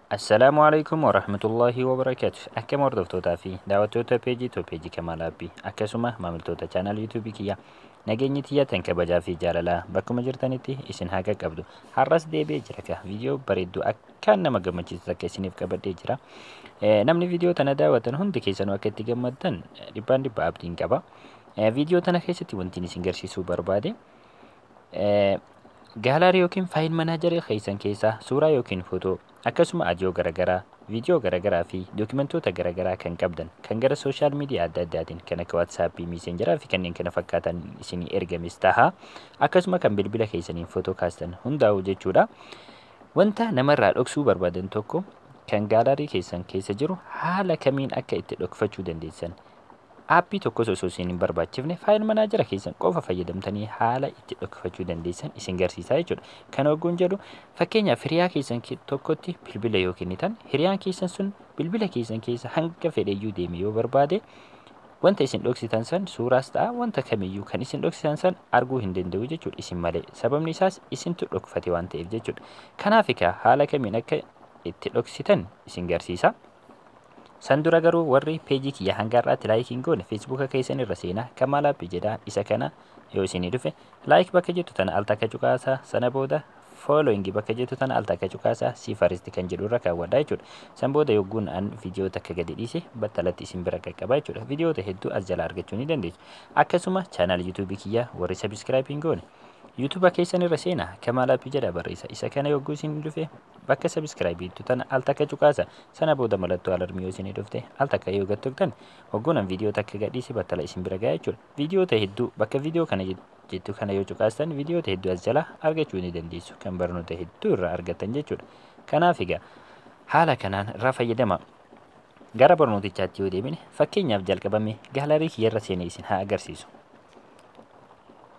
Assalaamu alaikum warahmatullaahi wabarakaatu. Akkam hordoftootaa fi daawwattoota peejii too peejii Kamaal Aappii, akkasuma maamiltoota chaanaal yuutuubii kiyya, nageenyi tiyya tan kabajaa fi jaalalaa bakkuma jirtanitti isin haa qaqqabdu. Har'as deebi'ee jira ka viidiyoo bareedduu akkaan nama gammachiisu takka isiniif qabadhee jira. Namni viidiyoo tana daawwatan hundi keessanuu akka itti gammaddan dhibbaan dhibba abdiin qaba. Viidiyoo tana keessatti wanti isin garsiisuu barbaade gallery yookiin file manager keessan keessaa suuraa yookiin footoo, akkasuma audio garaagaraa, viidiyoo garaagaraa fi dookimentoota garaagaraa kan qabdan kan gara social media adda addaatiin kan akka WhatsAppii, Messengeraa fi kanneen kana fakkaatan isinii ergames taha. Akkasuma kan bilbila keessaniin footoo kaastan hundaa'u jechuudha. Wanta namarraa dhoksuu barbaadan tokko kan gallery keessan keessa jiru haala kamiin akka itti dhokfachuu dandeessan, aappii tokkos osoo isin hin barbaachifne file manager keessan qofa fayyadamtanii haala itti dhokfachuu dandeessan isin garsiisaa jechuudha. Kana hogguun jedhu, fakkeenyaaf hiriyaa keessan tokkotti bilbila yoo kennitan, hiriyaan keessan sun bilbila keessan keessa hanga fedheyyuu deeme yoo barbaade, wanta isin dhoksitan san, suuraas ta'a wanta kamiyyuu kan isin dhoksitan san, arguu hin danda'u jechuudha isin malee. Sababni isaas isintu dhokfate waan ta'eef jechuudha. Kanaaf egaa haala kamiin akka itti dhoksitan isin garsiisa. San dura garuu warri peejii kiyya hanga har'aatti like hin goone, Facebooka keessan irra seenaa, Kamaal Aappii jedhaa, isa kana yoo isinii dhufe like bakka jettu tana al takka cuqaasaa, sana booda following bakka jettu tana al takka cuqaasaa, see first kan jedhu irra kaawwadhaa jechuudha. San booda yogguun an viidiyoo takka gadi dhiise battalatti isin bira qaqqaba jechuudha. Viidiyoota hedduu as jala argachuu ni dandeessu. Akkasuma chaanaal yuutuubii kiyya warri subscribe hin goone, yuutuuba keessan irra seenaa, Kamaal Aappii jedha barreessa. Isa kana yogguu isin dhufe bakka subscribe jettu tana al takka cuqaasa. Sana booda mallattoo alarmii yoo isinii dhufte al takka yoo gad tuqxan, hogguun an viidiyoo takka gadhiise battala isin bira ga'a jechuudha. Viidiyoota hedduu bakka viidiyoo kana jettu kana yoo cuqaastan, viidiyoota hedduu as jala argachuu ni dandeessu, kan barnoota hedduu irraa argattan jechuudha. Kanaaf egaa haala kanaan irraa fayyadama. Gara barnootichaatti yoo deebine, fakkeenyaaf jalqabame gallery kiyyarra seenee isin haa agarsiisu.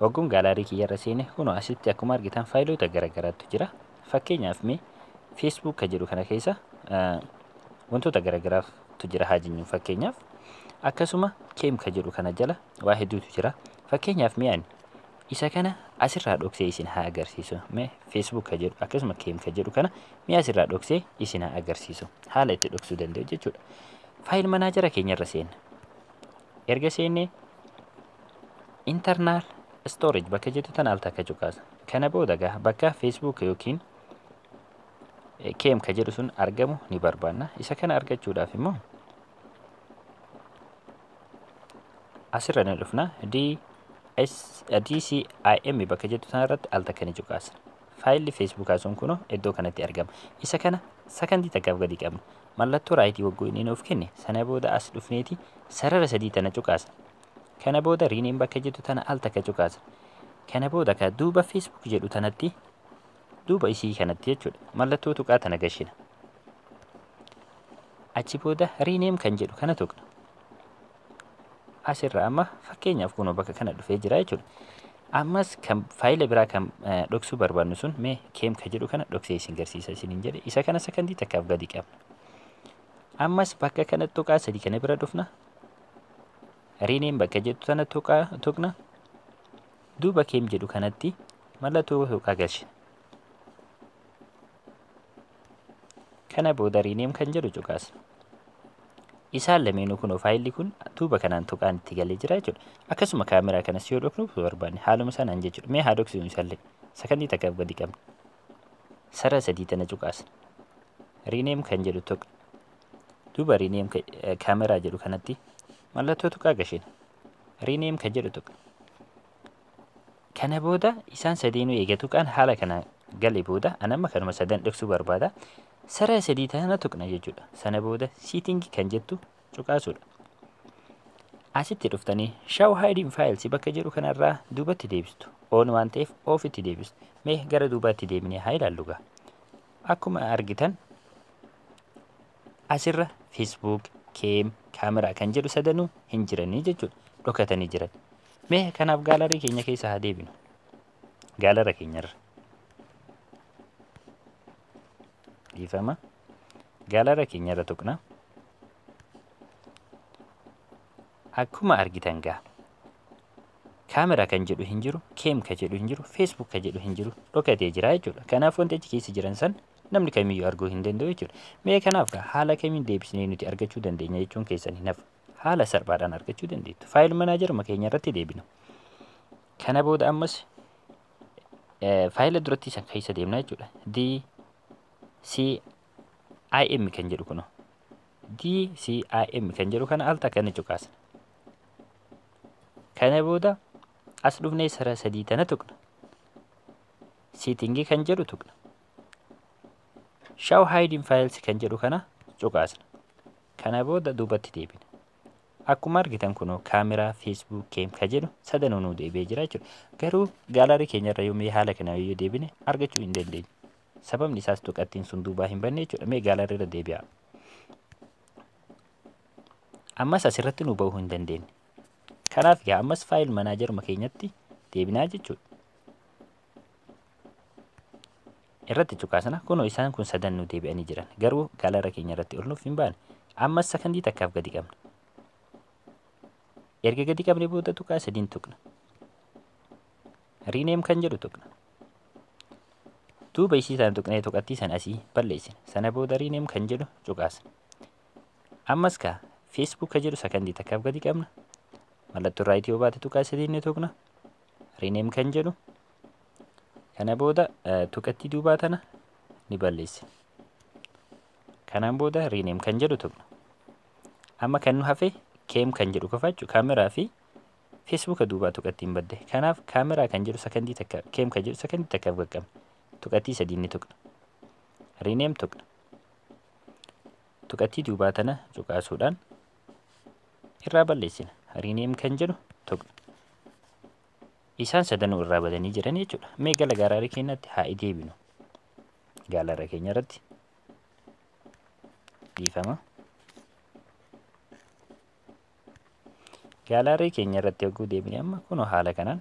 Hogguun gallery kiyyarra seene, kunoo asitti akkuma argitan faayiloota garaagaraatu jira. Fakkeenyaaf mee Facebook ka jedhu kana keessa wantoota garaagaraatu jira haa jennu fakkeenyaaf. Akkasuma Cam ka jedhu kana jala waa hedduutu jira. Fakkeenyaaf mee ani isa kana asirraa dhoksee isin haa agarsiisu. Mee Facebook ka jedhu akkasuma Cam ka jedhu kana mee asirraa dhoksee isin haa agarsiisu. Haala itti dhoksuu danda'u jechuudha. File manager keenyarra seenna. Erga seennee internal storage bakka jettu tana al takka cuqaasa. Kana booda gaa bakka Facebook yookiin Cam ka jedhu sun argamu ni barbaanna. Isa kana argachuudhaaf immoo asirra ni dhufna. D S DCIM bakka jettu sana irratti al takka ni cuqaasna. Faayilli Facebookaa sun kunoo iddoo kanatti argama. Isa kana sakandii takkaaf gadi qabna. Mallattoo rightii wagguu inni nuuf kenne, sana booda as dhufneeti sarara sadii tana cuqaasna. Kana booda rename bakka jettu tana al takka cuqaasna. Kana booda ka duuba Facebook jedhu tanatti, duuba isii kanatti jechuudha. Mallattoo tuqaa tana gashina. Achi booda rename kan jedhu kana tuqna. Asirra amma fakkeenyaaf kunoo bakka kana dhufee jira jechuudha. Ammas kan faayila biraa kan dhoksuu barbaannu sun, mee Cam ka jedhu kana dhoksee isin garsiisa isiniin jedhe, isa kana sakandii takkaaf gadi qabna. Ammas bakka kana tuqaa sadii kana bira dhufna. Rename bakka jettu tana tuqaa tuqna. Duuba Cam jedhu kanatti mallattoo tuqaa galchina. Kana booda rename kan jedhu cuqaasna. Isaan lameenuu kunoo faayilli kun duuba kanaan tuqaan itti galee jira jechuudha. Akkasuma kaameraa kanas yoo dhoknu barbaanne haaluma sanaan jechuudha. Mee haa dhoksinu isallee. Sakandii takkaaf gadi qabna. Sarara sadii tana cuqaasna. Rename kan jedhu tuqna. Duuba rename kaameraa jedhu kanatti mallattoo tuqaa gashina. Rename kan jedhu tuqna. Kana booda isaan sadeenuu eega tuqaan haala kana gale booda, an amma kanuma sadan dhoksuu barbaada. Sarara sadii tana tuqna jechuudha. Sana booda setting kan jettu cuqaasuudha. Asitti dhuftanii show hidden files bakka jedhu kanarraa duubatti deebistu. On waan ta'eef offitti deebistu. Mee gara duubaatti deebinee haa ilaallu gaa. Akkuma argitan asirra Facebook, Cam, kaameraa kan jedhu sadanuu hin jiranii jechuudha. Dhokatanii jiran. Mee kanaaf gallery keenya keessa haa deebinu. Gallery keenyarra. Dhiifama. Gallery keenyarra tuqna. Akkuma argitan gaa kaameraa kan jedhu hin jiru, Cam kan jedhu hin jiru, Facebook kan jedhu hin jiru, dhokatee jira jechuudha. Kanaaf wanti achi keessa jiran san Namni kamiyyuu arguu hin danda'u jechuudha. Mee kanaaf haala kamiin deebisnee nuti argachuu dandeenya jechuun keessan hin hafu. Haala salphaadhaan argachuu dandeettu. File manageruma keenya irratti deebinu. Kana booda ammas faayila duratti san keessa deemna jechuudha. DCIM kan jedhu kunoo. DCIM kan jedhu kana al takka ni cuqaasna. Kana booda as dhufnee sara sadii tana tuqna. Setting kan jedhu tuqna. Show hidden files kan jedhu kana cuqaasna. Kana booda duubatti deebina. Akkuma argitan kunoo kaameraa, Facebook, cam kan jedhu sadanuu nuu deebi'ee jira jechuudha. Garuu gallery keenya irra yoo mee haala kana yoo deebine argachuu hin dandeenyu. Sababni isaas tuqattiin sun duubaa hin banne jechuudha. Mee gallery irra deebi'a. Ammas asirratti nu bahuu hin dandeenye. Kanaaf egaa ammas file manageruma keenyatti deebinaa jechuudha. Irratti cuqaasna. Kunoo isaan kun sadan nu deebi'anii jiran. Garuu gallery keenya irratti ol nuuf hin baane. Ammas sakandii takkaaf gadi qabna. Erga gadi qabne booda tuqaa sadiin tuqna. Rename kan jedhu tuqna. Duuba isii sana tuqnee tuqattii sana asii balleessina. Sana booda rename kan jedhu cuqaasna. Ammas kaa Facebook kan jedhu sakandii takkaaf gadi qabna. Mallattoo right yoo baate tuqaa sadiin ni tuqna. Rename kan jedhu. Kana booda tuqattii duubaa tana ni balleessina. Kanaan booda rename kan jedhu tuqna. Amma kan nu hafe cam kan jedhu qofa jechuudha. Kaameraa fi Facebooka duubaa tuqattiin badde. Kanaaf kaameraa kan jedhu sakandii takka, cam kan jedhu sakandii takkaaf qaqqabna. Tuqattii sadiin ni tuqna. Rename tuqna. Tuqattii duubaa tana cuqaasuudhaan irraa balleessina. Rename kan jedhu tuqna. Isaan sadanuu irraa badanii jiran jechuudha. Mee gara gallery keenyatti haa deebinu. Gallery keenya irratti dhiifama. Gallery keenya irratti yogguu deebine amma kunoo haala kanaan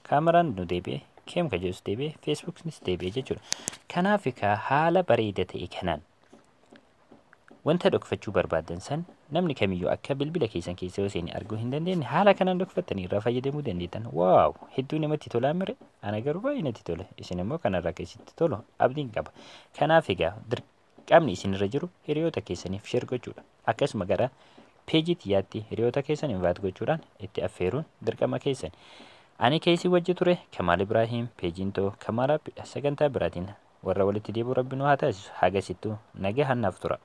kaameraan nu deebi'e, cam kan jedhus deebi'e, Facebooknis deebi'e jechuudha. Kanaaf egaa haala bareeda ta'e kanaan wanta dhokfachuu barbaaddan san namni kamiyyuu akka bilbila keessan keessa yoo seene arguu hin dandeenye haala kanaan dhokfattanii irraa fayyadamuu dandeettan. Wow, hedduu namatti tolaa mire. Ana garuu baay'ee natti tole. Isin immoo kanarraa akka isinitti tolu abdiin qaba. Kanaaf egaa dirqamni isinirra jiru hiriyoota keessaniif share gochuudha. Akkasuma gara peejii xiyyaatti hiriyoota keessan invite gochuudhaan itti affeeruun dirqama keessan. Ani keessi wajji ture Kamaal Ibraahim, peejiin too Kamaal Abbiidha. Sagantaa biraatiin warra walitti deebi'u Rabbi nu haa taasisu. Hagasittuu nagaa hannaaf tura.